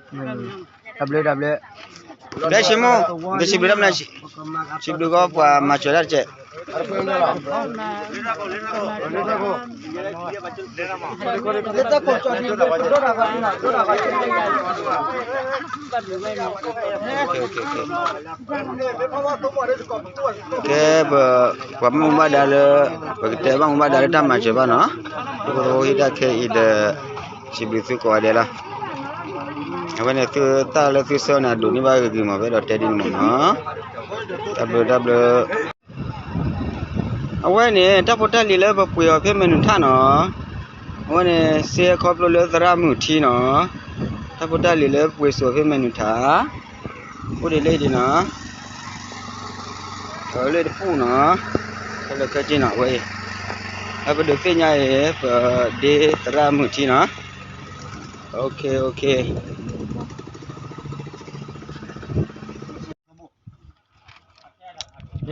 တၢ်ဘျုးတၢ်ဘျုး, ကဲ စံမိၣ်, နစံးဘျုးတၢ်မနုၤ, စံးဘျုးကီးပှၤမၤစၢၤတၢ်တကဲး. ကဲ ပ ပှၤဘၣ်မူဘၣ်ဒါလၢ ပကတဲဘၣ်မူဘၣ်ဒါလၢတၢ်မၤစၢၤဘၣ်နီၤ, ဒ်သိးဟ့ၣ်တၢ်ခဲအံၤဒီး စံးဘျုးသုကိးဂၤဒဲးလီၤ. အဝဲန့ၣ်သုတၢ်လၢသုဆၢန့ၣ် အဒိးန့ၢ်ဘၣ်ဂ့ၤဂ့ၤမး ပအဲၣ်ဒိးတဲဒ်န့ၣ်မးနီၤ. တၢ်ဘျုးတၢ်ဘျုး. အဝဲန့ၣ် တၢ်ဖိတၢ်လံၤလၢပပှ့ၤအီၤဖဲမဲာ်နုာ်ထၣ်နီၤ, အဝဲန့ၣ် စ့ခီဖျိလၢသရၣ်မုၢ်ထံနီၤ, တၢ်ဖိတၢ်လံၤလၢပပှ့ၤစိာ်ဖဲမဲာ်နုာ်ထၣ်, အိၣ်ဒံးလၢအံၤဒံးနီၤ, လၢတပူၤနီၤ, ခဲလၢာ်ခဲဆ့နီၤ အဝဲအံၤ, အပဒုးသ့ၣ်ညါအံၤ ပဒ့သရၣ်မုၢ်ထံနီၤ, ယ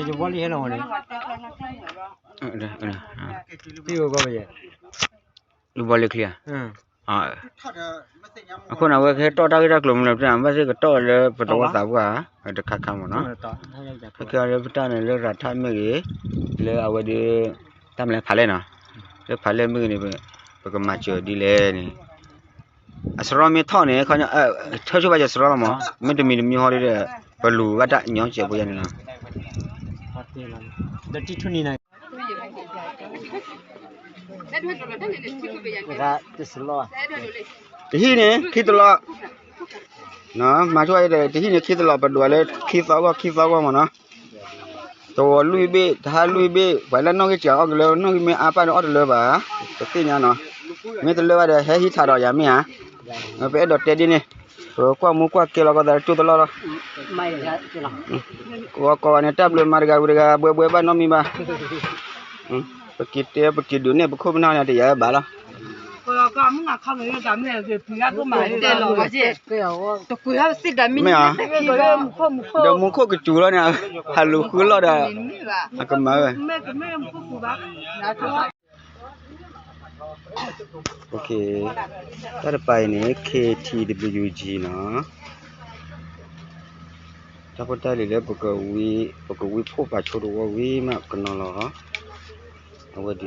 ဘီလံဟဲလီၤန့ၣ်, ယဘီလံချံဧါ, အဃိန့ၣ် အဝဲကဟဲတီၣ်တၢ်ဂ့ၢ်တၢ်ကျိၤမနုၤလဲၣ် ဘၣ်သ့ၣ်ကတီၢ်လၢပသဝီသးပှၢ် တခါခါမ့ၢ်နီၤ, ခဲကဲလၢပတၢ်န့ၣ်လၢရၤထၣ်မ့ၢ်ဂ့ၤ, လၢအဝဲဒၣ် တၢ်မလဲၣ်ဖးလဲၣ်နီၤ, လၢဖးလဲၣ်မ့ၢ်ဂ့ၤန့ၣ် ပကမၤစၢၤဒ်လဲၣ်န့ၣ် အစရီမ့ၢ်ထီၣ်န့ၣ် ဆၢဆိဘၣ်ယစရီလီၤမး, မ့ၢ်တမံၤတမံၤဟီဒီး ပလူၤဘၣ်တၢ်ညီစဲးဖိယါန့ၣ်လီၤ. တဟံၣ်န့ၣ် ခံတလီၤ, မၤဆိဒီး တဟံၣ်န့ၣ် ခံတလီၤ ပဒွးလၢခံသီဂီၢ် ခံသီဂီၢ်မ့ၢ်နီၤ, တဝီၤလွံၢ်ဘ့ၣ် တဟါလွံၢ်ဘ့ၣ် ပှၤလၢနီၣ်ဂံၢ်စှၤအီၣ်ကလၢ နီၣ်ဂံၢ်မ့ၢ်အါပၢ်ဒီးအီၣ်တလၢဘၣ်, ပသ့ၣ်ညါနီၤ, မ့ၢ်တလၢဘၣ်ဒီး ဟဲဟံးထးဒီးယၤမ့ၢ်ဧါ, ပအဲၣ်ဒိးတဲဒ်န့ၣ်, ပကွၢ်မူကွၢ်ကဲလီၤကီးသးတကၠိတလီၢ်လီၤ, ကိးဂၤကိးဂၤန့ၣ် တၢ်ဘျုးမၤတဂၤဝံၤတဂၤ ဘှဲဘှဲဘၣ်နီတမံၤဘၣ်, ပက့ၤတဲ ပက့ၤဒုးနဲၣ်ပခိၣ်ပနၢ်န့ၣ် တယၤဘၣ်လီၤ, မ့ၢ်ဧါ, ဒီးမူခိၣ်ကစူၤလီၤန့ၣ် ဟးလူၤဃုလီၢ်ဒီး အကမၤဝဲ တၢ်တပၤအံၤန့ၣ် KTWG နီၤ, တၢ်ဖိတၢ်လံၤလၢ ပကဝံဖှိၣ်ပာ်ဆိတဝီဝံၤမးကနီၤလီၤ, အဝဲဒုး